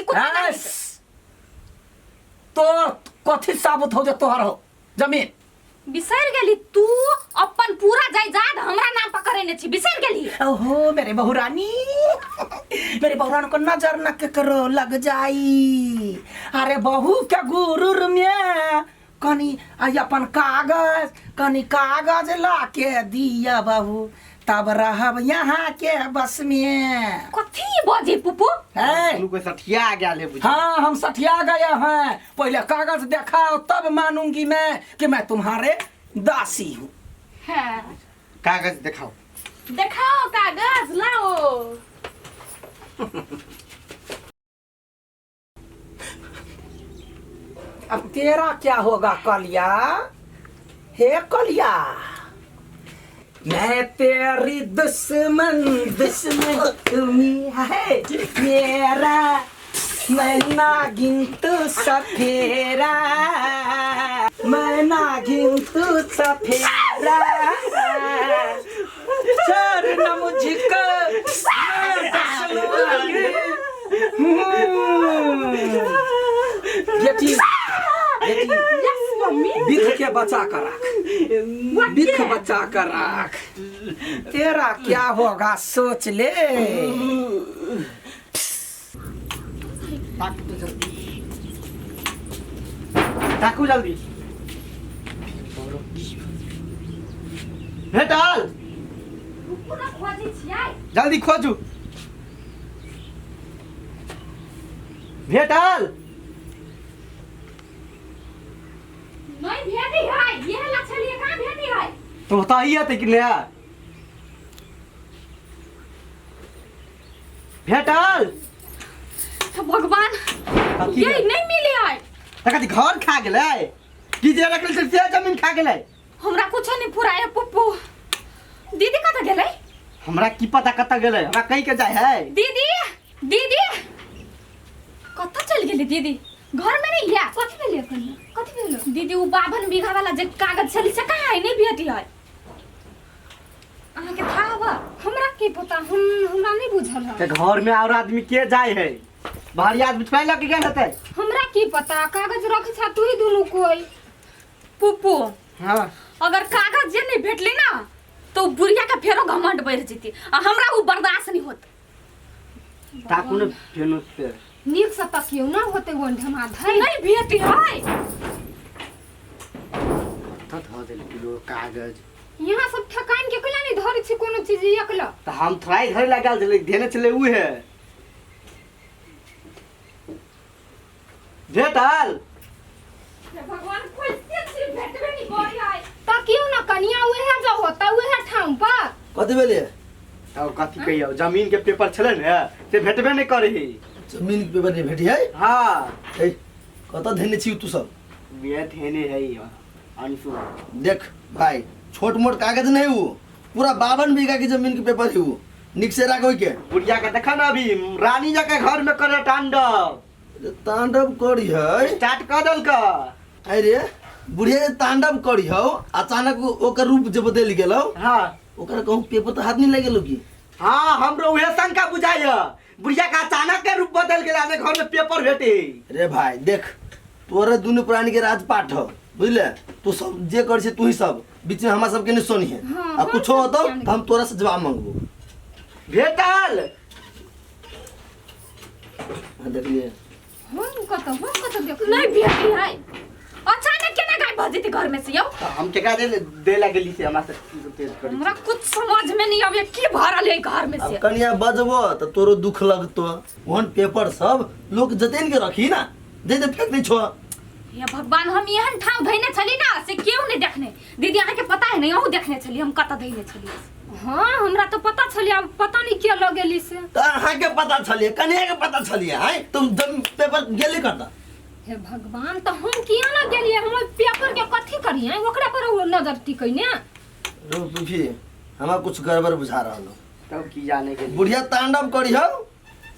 कुत्ता नहीं। तो कथी साबुत हो जे तोहर हो जमीन? बिसरि गेली तू अपन पूरा जायदाद हमरा नाम पर करेने छी, बिसरि गेली? ओहो मेरे बहुरानी, मेरे बहुरानी को नजर न करो लग जाई। अरे बहू के गुरुर में कनी आई अपन कागज, कनी कागज ला के दिया बहू, तब रहब यहाँ के बस में। कथी बजे पुपू? है दुनू कोई सठिया गेल है बुझी। हाँ, हम सठिया गए हैं। पहले कागज दिखाओ तब मानूंगी मैं कि मैं तुम्हारे दासी हूँ। हाँ। कागज देखाओ। देखाओ कागज लाओ। अब तेरा क्या होगा कलिया? हे कलिया, मैं तेरी दुश्मन दुश्मन तुम्ही है मेरा, मैं नागिन तू सफेरा, मैं नागिन तू सफेरा, छोड़ न मुझको मैं बस लूंगी। बेटी बेटी। Yes mummy. बिख के बचा कर रख, बिख बचा कर रख, तेरा क्या होगा सोच ले। ताकू जल्दी, ताकू जल्दी। भेटल? रुकू ना, खोजै छियै। जल्दी खोजू। भेटल? नहीं भेटी है, ये ला छलिए, कहाँ भेटी है? तो बताइए तो कि ले भेटल। भगवान, कथी ये भेल? नहीं मिले है। त कथी घर खा गेलै की जे रखल छै से जमीन खा गेलै? हमरा कुछो नहीं फुराए पप्पू। दीदी कतऽ गेलै? हमरा की पता कतऽ गेलै, हमरा कहीं के जाय है। दीदी, दीदी कतऽ चल गेलै? दीदी घर में नहीं है। कथी भेलै कन्या, कथी भेलै? दीदी, उ 52 बीघा वाला जे कागज छलै से कहाँ है? नहीं भेटी है। अहाँके था बा? हमरा की पता, हम हमरा नहीं बुझल है। तऽ घर में और आदमी के जाय है? बाहरी आदमी थोड़ा लऽ के गेल हेतै। हमरा की पता, कागज रखे छा तू ही दुनू कोई। पुप्पू। हाँ। अगर कागज जे नहीं भेटले ना तो बुढ़िया के फेरो घमंड बढ़ जेती आ हमरा उ बर्दाश्त नहीं होत। ताकू ने फेनो से। नीक से तकियौ ना, होते ओन ढमा धै नहीं भेटी है। कतऽ धऽ देलकै लोग कागज? यहाँ सब ठकाइन के कैला नहीं धरै छी कोनो चीज एकला? तऽ हम थोड़ा ही धरे लगल छलै, धेने छलै उहे। भेटल? हे भगवान, कोई चीज भेटबे नहीं करी है। तकियौ ना कनिया, उहे जो होता उहे ठाम पर। कथी भेलै? तब कथी कहियौ, जमीन के पेपर छलै ने से भेटबे नहि करै है। जमीन के पेपर नहीं भेटी है? हाँ। ए, कतऽ धेने छी तू सब? वे धेने है अंशु। देख भाई, छोट मोट कागज नहीं, वो पूरा 52 बीघा की जमीन के पेपर है। वो निक से राख के। बुढ़िया के देखा ना, अभी रानी जाके घर में करे तांडव। तांडव करी है? स्टार्ट कर देलक। अरे बुढ़िया जे तांडव करी हौ, अचानक ओकर रूप जे बदलि गेलौ। हाँ। ओकरा कहूँ पेपर तऽ हाथ नहीं लग गेलौ की? हाँ, हमरो उहे शंका बुझाइ है। बुढ़िया के अचानक के रूप बदल गेला ने घर में पेपर भेटे। रे भाई देख, तोरे दुनू प्राणी के राजपाट हो, बुझले? तू सब जे कर छे तू ही सब, बीच में हमरा सबके नहीं सोनी है। हाँ, आ हम कुछो सब होतो किया नहीं। तो हम तोरा से जवाब मांगबो। भेटल? हाँ, देखलिए। हम कतऽ देख नहीं भेटी है। अचानक केना गायब भऽ जेतै घर में से यौ? तऽ हम केकरा दे दे ला गेली से हमरा से की सब तेज करी। हमरा कुछ समझ में नहीं आवे की भऽ रहल है घर में अब से। कनिया बजबो तऽ तोरो दुख लगतो। ओहन पेपर सब लोग जतेन के रखी ना दे दे, फेंक दे छो। हे भगवान, हम एहन ठाव धैने छली ना से केहू नहीं देखने। दीदी, अहाँके पता है नहीं? अहूँ देखने छली हम कतऽ धैने छली। हाँ, हमरा तो पता छलियै, आब पता नहीं किया लऽ गेली से। तऽ अहाँके पता छलियै, कनिया के पता छलियै आँय? तुम जब पेपर गेली कतऽ? हे भगवान, तऽ हम किया ना गेलियै? हम ओहि पेपर के कथी करियै? ओकरा पर ओ नजर टिकैने। रो फूफी, हमरा कुछ गड़बड़ बुझा रहल हो। तब की जाने गेली। बुढ़िया तांडव करी हो,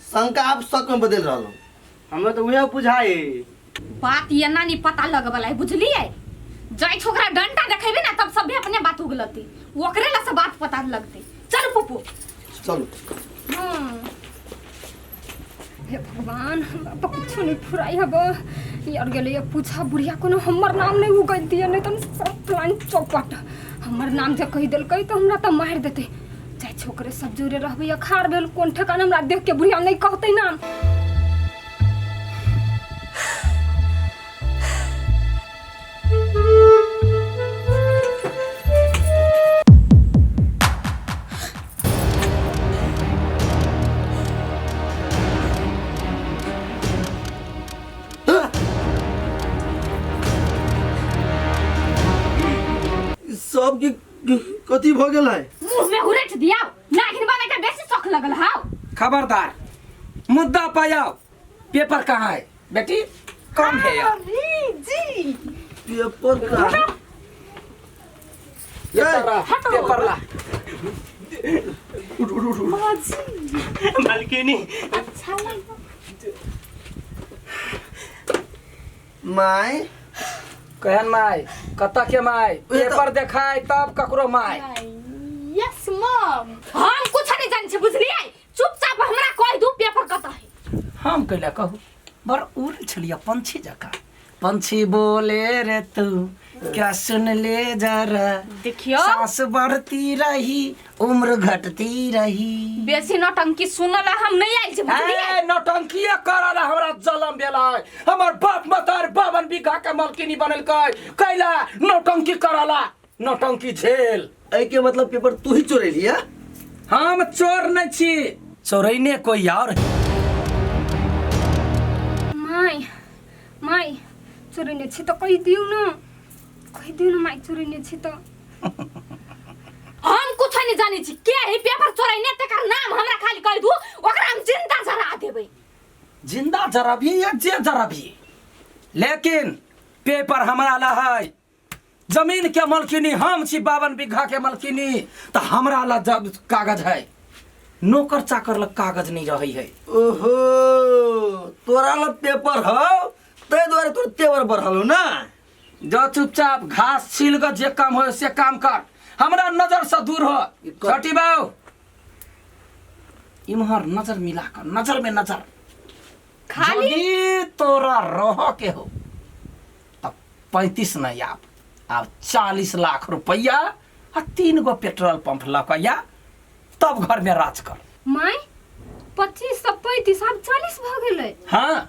शंका आप शक में बदल रहल हो। हमरा तऽ उहे बुझाइ। बात एना नहीं पता लगवला है, बुझलियै? जाय छोकरा डंडा देखेबे ना तब सभे अपने बात उगलती, ओकरे ला से बात पता लगते। चल पुप्पू। चलू। हाँ। हे भगवान, हमरा तऽ कुछो नहि फुराइ हब। यार गेलै पूछा बुढ़िया कोनो हमर नाम नहि उगैत दिअ, नहि तऽ सब प्लान चौपट। हमर नाम जे कहि देलकै तऽ हमरा तऽ मारि देतै। जाइ छै ओकरे सब जोरे रहबै, अखार भेल कोन ठेकान, हमरा देख के बुढ़िया नहि कहतै नाम। सब के कथी भऽ गेल है? मुंह में हुरैठ दिया नागिन बने के बेसी शौक लगल हाउ। खबरदार, मुद्दा पायाओ। पेपर कहाँ है बेटी? कम है यार। जी पेपर कहाँ? पेपर ला, पेपर ला। उठ उठ उठ उठ। मालकिनी। अच्छा लगा। माय कहन माय, कतऽ के माय? पेपर देखाय तब ककरो my. Yes mom. हम कुछ नहीं जान छी, बुझलियै? चुपचाप हमरा कहि दू पेपर कतऽ है। हम कैला कहू? बड़ उड़ छलियै पंछी जकाँ। पंछी बोले रे तू क्या सुन ले जरा, देखियो सांस बढ़ती रही उम्र घटती रही। बेसी नौटंकी सुनला हम नहीं आयल छी, बुझलियै? ए नौटंकीए करल हमरा जलम भेलै। हमर बाप मतार 52 बीघा के मलकिनी बनेलकै, कैला नौटंकी करला, नौटंकी झेल। एहि के मतलब पेपर तू ही चोरेली है? हम चोर नहीं छी, चोरैने कोई और। My my चोरेने छी तऽ कहि दियौ न, कहि दियौ न माय, चोरेने छी तऽ। हम कुछ नहीं जानै छी के है पेपर चोरैने, तकर नाम हमरा खाली कहि दू, ओकरा हम जिंदा जरा देबै। जिंदा जरबी या जे जरबी, लेकिन पेपर हमरा ला है। जमीन के मलकिनी हम छी, 52 बीघा के मलकिनी, तऽ हमरा ला जब कागज है, नौकर चाकर लग कागज नहीं रही है। ओहो, तोरा लग पेपर हौ ताहि दुआरे तोर तेवर बढ़ल हो ना। जो चुपचाप घास छील के जे काम हो से काम कर, हमरा नजर से दूर हो। छोटी बाबू इम्हर नजर मिला कर, नजर में नजर खाली यदि तोरा रह के हो तब 35 नहीं, आप आब 40 लाख रुपया आ 3 गो पेट्रोल पंप लऽ कऽ या तब घर में राज कर। माय 25 से 35 आब 40 भऽ गेलै। हाँ,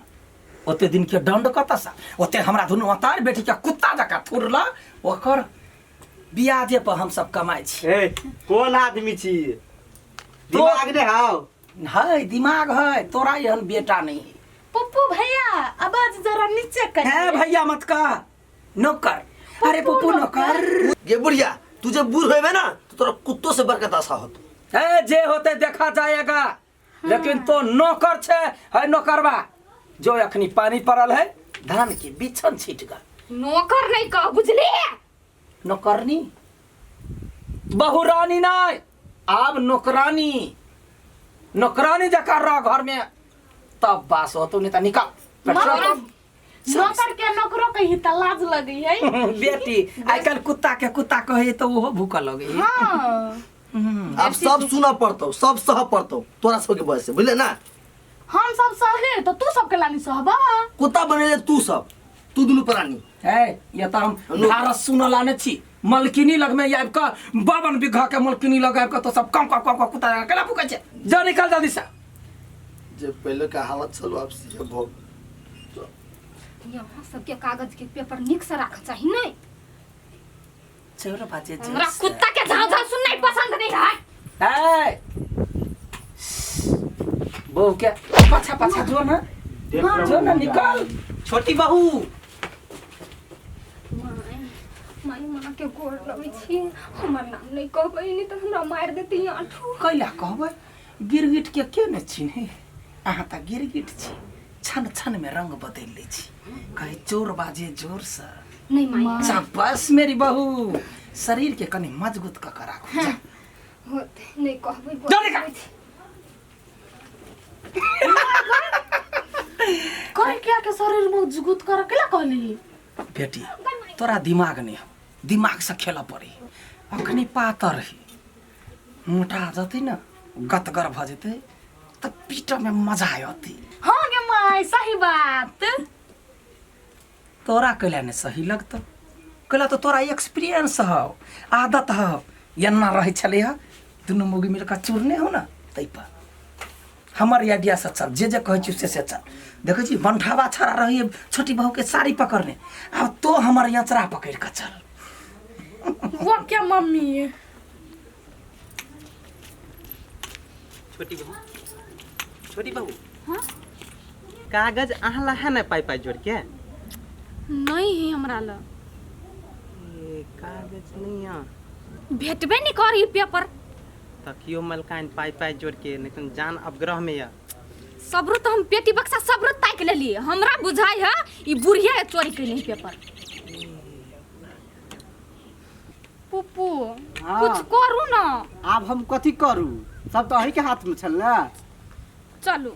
ओते दिन के दंड कतऽ से? ओते हमरा दुनू अतार बेटी के कुत्ता जकाँ थुरला, ओकर ब्याजे पर हम सब कमाइ छी। ए कोन आदमी छी? दिमाग ने हाव है, दिमाग है, तोरा एहन बेटा नहीं है। पप्पू भैया आवाज जरा नीचे कर। है भैया मत कह, नौकर। अरे पप्पू नौकर। गे बुढ़िया, तू जब बूढ़ होबे ना तो तोरा कुत्तो से बड़का दशा होतो। ए जे होते देखा जाएगा, लेकिन तो नौकर छे है नौकरवा, जो अखनी पानी पड़ल है धान के बिछन छिट गल। नौकर नहीं कह, बुझली? नौकरनी बहुरानी नहीं, आब नौकरानी, नौकरानी जका रह घर में तब बास होतो, नहीं तो निकाल पेट्रोल पंप। नौकर के नौकरो कही त लाज लगी है। बेटी आजकल कुत्ता के कुत्ता कहे तो ओहो भूख लगे। हाँ। अब सब सुना पड़तो, सब सह पड़तो तोरा सबके वजह से, बुझले ना? हम सब सहले तो तू सबके लानी सहबा। कुत्ता बनेले तू सब, तू दुनू प्राणी। है ये तो हम ढारस सुनल आने छी, मलकिनी लग में आबि कऽ 52 बीघा के मलकिनी लग आबि कऽ तो सब कम कम कम कुत्ता जकाँ केना भूकै छै? जो निकल जल्दी से। जे पहले का हालत छलो अब से भोग। यहाँ सबके कागज के पेपर नीक से राख चाही नहीं। चोर बाजे हमरा कुत्ता के झाँझ झाँझ सुननाइ पसंद नहीं है। ए बहू के पाछा पाछा जो ना, जो ना निकल छोटी बहू। माय माय माँ के गोर लगै छी, हमर नाम नहीं कहबै नहीं तऽ हमरा मारि देती आठू। कैला कहबै? गिरगिट के के ने चिन्हे? अहाँ तऽ गिरगिट छी, छन छन में रंग बदलि लै छी। कहे चोर बाजे जोर से। नहीं माय। शाबाश मेरी बहू, शरीर के कनि मजबूत कऽ के राखू। जा। होते नहीं कहबै, गोर जा निकल। लगै छी। कह क्या के शरीर मजबूत कर के ला कहली? बेटी तोरा दिमाग नहीं हो, दिमाग से खेल पड़ी। अखनी पातर है, मोटा जतै न गतगर भऽ जेतै, तऽ पीटऽ में मजा आयती। हाँ गे माय, सही बात। तोरा कैला ने सही लगतौ, कैला तऽ तोरा एक्सपीरियंस हौ, आदत हौ। एना रहै छलै हँ, दुनू मौगी मिल कऽ चूरने हो ने, ताहिपर हमर आइडिया से चल, जे जे कहै छी से से चल। देखै छी बंठावा छड़ा रही छोटी बहू के साड़ी पकड़ने, आब तो हमर यचरा पकड़ कऽ चल। वो क्या मम्मी? छोटी बहू, छोटी बहू। हाँ? कागज अहाँ ला है ना पाई पाई जोड़ के? नहीं है हमरा ला। ए, कागज नहीं है। भेटबे नहीं करी पेपर। तकियो मलकाइन पाई पाई जोड़ के, नहीं तो जान अवग्रह में या। सबरो तो हम पेटी बक्सा सबरो ताक लेलिए, हमरा बुझाई है ई बुढ़िया के चोरी कैले पेपर। पुप्पू। हाँ। कुछ करू ना। आब हम कथी करू, सब तो अही के हाथ में छल ना। चलू।